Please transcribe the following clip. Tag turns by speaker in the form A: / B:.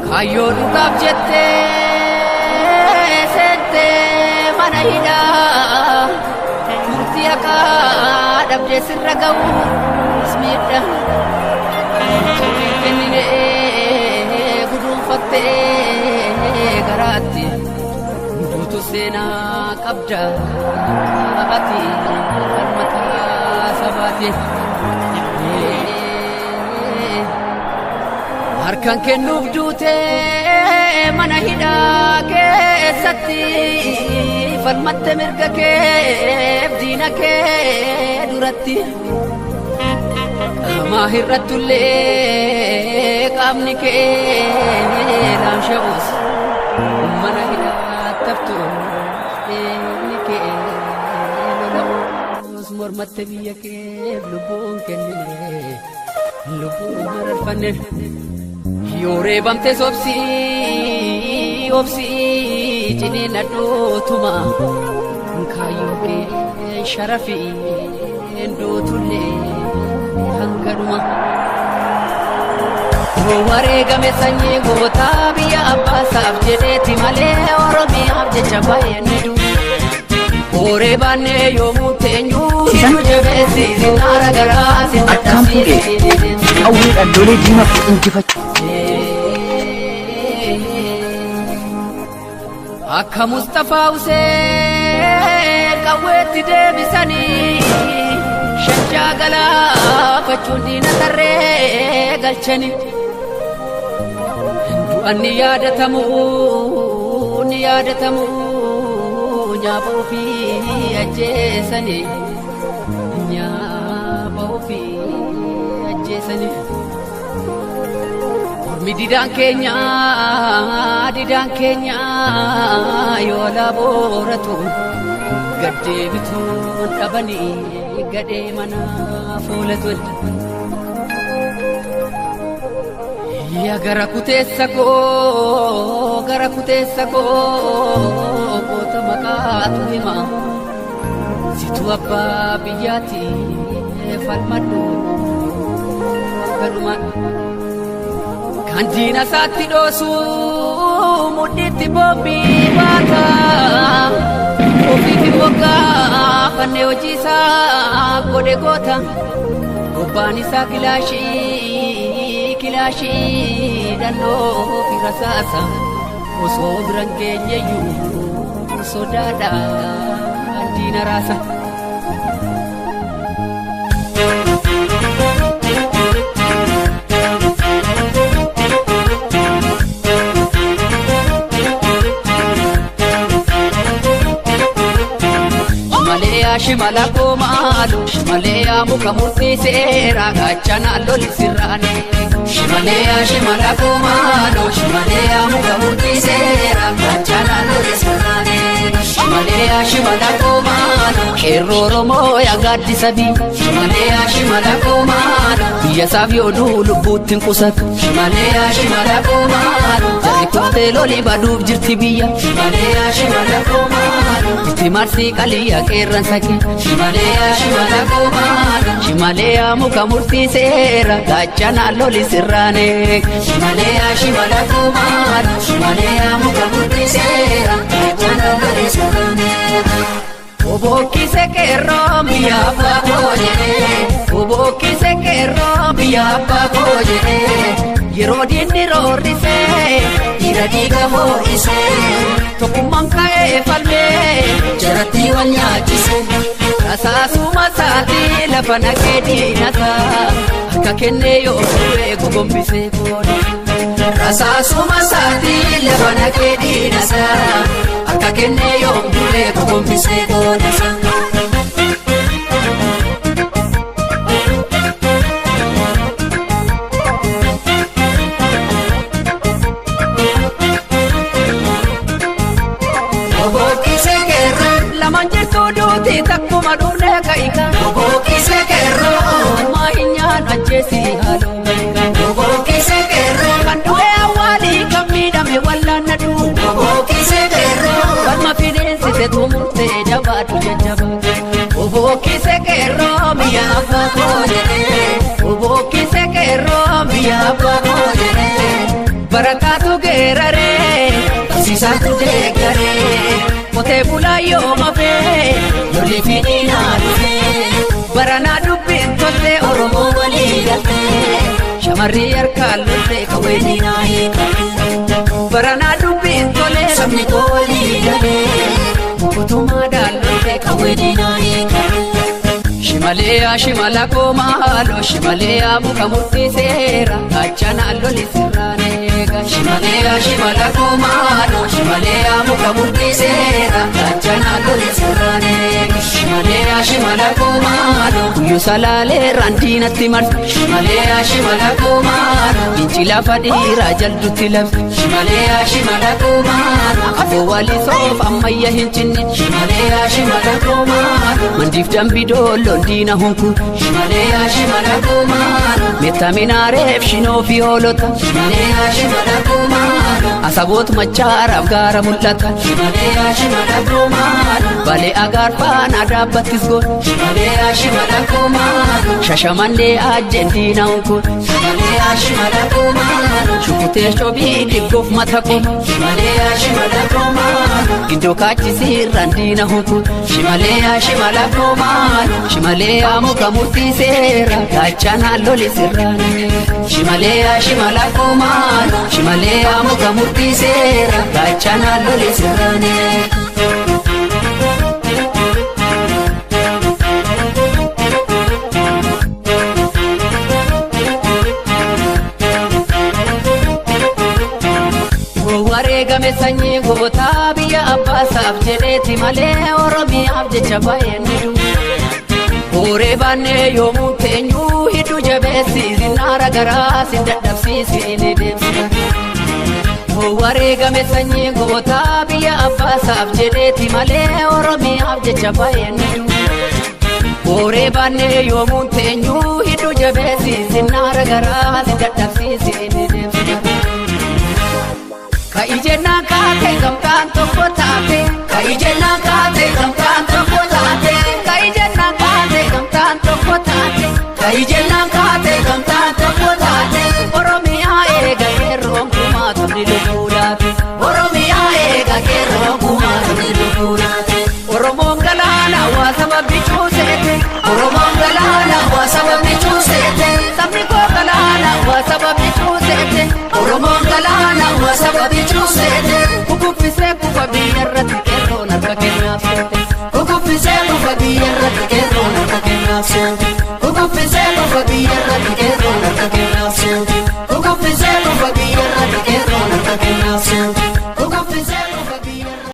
A: Kaayyoo dhugaaf jettee seentee mana hidhaa murtii haqaa dhabdee sirra ga'uus miidha. Kennine guduunfattee garaatti duutu seenaa qabda ati falmataa sabaati. Harkaan kennuuf duutee mana hidhaa keessatti falmatte mirga keef diina kee duratti. Qaamaa hir'attullee qaamni kee laamsha'us mana hidhaa taftu inni kee lola'us mormatte biyya keef lubbuun kennine lubbuun mararfanne. Yoo reebamtes obsii obsii ciniin adhootuma kaayyoo kee sharafiin duutullee hangadhuma. Wareegame sanyii gootaa biyya abbaasaaf jedheeti malee Oromiyaaf jecha baay'ee ni du'u. Hooree baannee yoomuu teenyuu hidhu jabeessi zinaara garaa si
B: Akkaan fuudhee qawweedhaan lolee diinaaf injifachuu.
A: Akka Mustafaa Huseen qawweetti deebisanii shajjaa galaafachuun diina tarree galchanii. Du'an ni yaadatamu ni yaadatamu nyaapa ofii ajjeesanii nyaapa ofii ajjeesanii. Ormi didaan keenya yoo labooratu gaddeebituun dhabanii gadhee mana fuulatu. Yaa gara kuteessa koo goota maqaatu hima situ abbaa biyyaati falmadhu akkanuma. Kan diina isaatti dhoosu mudhiitti boombii baata ofiif moggaafanne hojii isaa godhe goota gobbaan isaa kilaashii kilaashii dhannoo fi rasaasa osoo biran geenyeyyuu sodaadhaan diina raasa. Shimala komalu, shimaleya muka murtii seeraa gaachana loli sirraane. Shimaleya shimala komalu, shimaleya muka murtii seeraa gaachana loli sirraane. Shimaleya shimala komalu, qeerroo Oromoo yaa gaaddisa bii. Shimaleya shimala komalu, biyya isaaf yoo du'u lubbuutti hin qusatu. Shimaleya shimala komalu, jarri kuftee loli baduuf jirti biyya. Shimaleya shimala komalu, itti marsii qaliyyaa qeerran sake. Shimaleya shimala komalu, shimaleya muka murtii seera gaachana loli sirraane. Shimaleya shimala komalu, shimaleya muka murtii seera gaachana loli sirraane. Obokkise qeerroo biyya abbaa koo jedhee, obokkise qeerroo biyya abbaa koo jedhee, yeroo diinni roorrisee dhiira dhiiga hoo'isee, tokkummaan ka'ee falmee jaratti wal nyaachise. Rasaasuma isaatii lafa naqee diinasaa harka kennee yoo fuudhee gogombisee booda. Rasaasuma isaatii lafa naqee diinasaa harka kennee yoo fuudhee gogombisee booda. Obokkise qeerroo lamaan jirtu duuti takkuma dhufnee ka'ika. Obokkise qeerroo ammaa hin nyaannu ajjeesi haaloo malka. Obokkise qeerroo kan du'e awwaalii kan miidhame wallaannadhu. Obokkise qeerroo falma fideensite xumurtee jabaadhu jajjaba. abbaa koo jedhee Obokkise qeerroo biyya abbaa koo jedhee Barataatu geeraree barsiisaatu deeggaree Qotee bulaa yoo mafee lolli finiinaa dhufee Baranaa dubbiin toltee Oromoo walii galtee Shamarri harkaan loltee qawwee diinaa hiikatte Baranaa dubbiin tolee sabni koo walii galee Mootummaadhaan loltee qawwee diinaa hiikatte Shimaleeyaa shimala koomaaloo shimaleeyaa muka murtii seera gaachanaan loli sirraan eega. Shimaleeyaa shimala koomaaloo shimaleeyaa muka murtii seera gaachanaan loli sirraan eega. Shimaleeyaa shimala koomaaloo guyyuu salaalee raandiinatti marsa. Shimaleeyaa shimala koomaaloo inji lafa dhiiraa jaldutti labsa. Shimaleeyaa shimala koomaaloo afoo walii soof ammayya hin cinne. Shimaleeyaa shimala koomaaloo mandiif dambi doolloon diina hunku. Shimaleeyaa shimala koomaaloo meettaminaareef shinoo fi hoolota. Shimaleeyaa shimala koomaaloo asaboot machaaraaf gaara mul'ata. Shimaleeyaa shimala koomaaloo balee agaarfaan adaabbattis goon. Shimaleeyaa shimala koomaaloo shashamannee ajjeen diina hunku. Shimaleeyaa shimala koomaaloo shukutee shobii diggoof mata qoma. Shimaleeyaa shimala koomaaloo giddoo kaachisiirraan diina hunku. Shimaleeyaa shimala koomaaloo shimaleeyaa muka murtii seera gaachanaan loli sirraan Shimaleeyaa shimala koomaaloo shimaleeyaa muka murtii seera gaachanaan loli sirraan. Wareegame sanyii gootaa biyya abbaasaaf jedheeti malee Oromiyaaf jecha baay'een ni du'u. Hooree baannee yoomuu teenyuu hiddu jabeessi zinnaara garaa sin dadhabsiisi ni deemsisa. Wareegame sanyii gootaa biyya abbaasaaf jedheeti malee Oromiyaaf jecha baay'een ni du'u. Hooree baannee yoomuu teenyuu hiddu jabeessi zinnaara garaa sin dadhabsiisi ni deemsisa. Ka ijennaan kaate gamtaan tokko taate Ka ijennaan kaate gamtaan tokko taate Ka ijennaan kaate gamtaan tokko taate Ka ijennaan kaate gamtaan tokko taate Oromiyaa eega qeerroon kumaa tumni lubbuu laate Oromiyaa eega qeerroon kumaa tumni lubbuu laate Oromoon galaana waa sababni cuuseete Oromoon galaana waa sababni cuuseete Sabni koo galaana waa sababni cuuseete Oromoon galaana waa sababni cuuseete Kukuffisee kufa biyya irratti qeerroon harka kennaaf seete Kukuffisee kufa biyya irratti qeerroon harka kennaaf seete Kukuffisee kufa biyya irratti qeerroon harka kennaaf seete Kukuffisee kufa biyya irratti qeerroon harka kennaaf seete.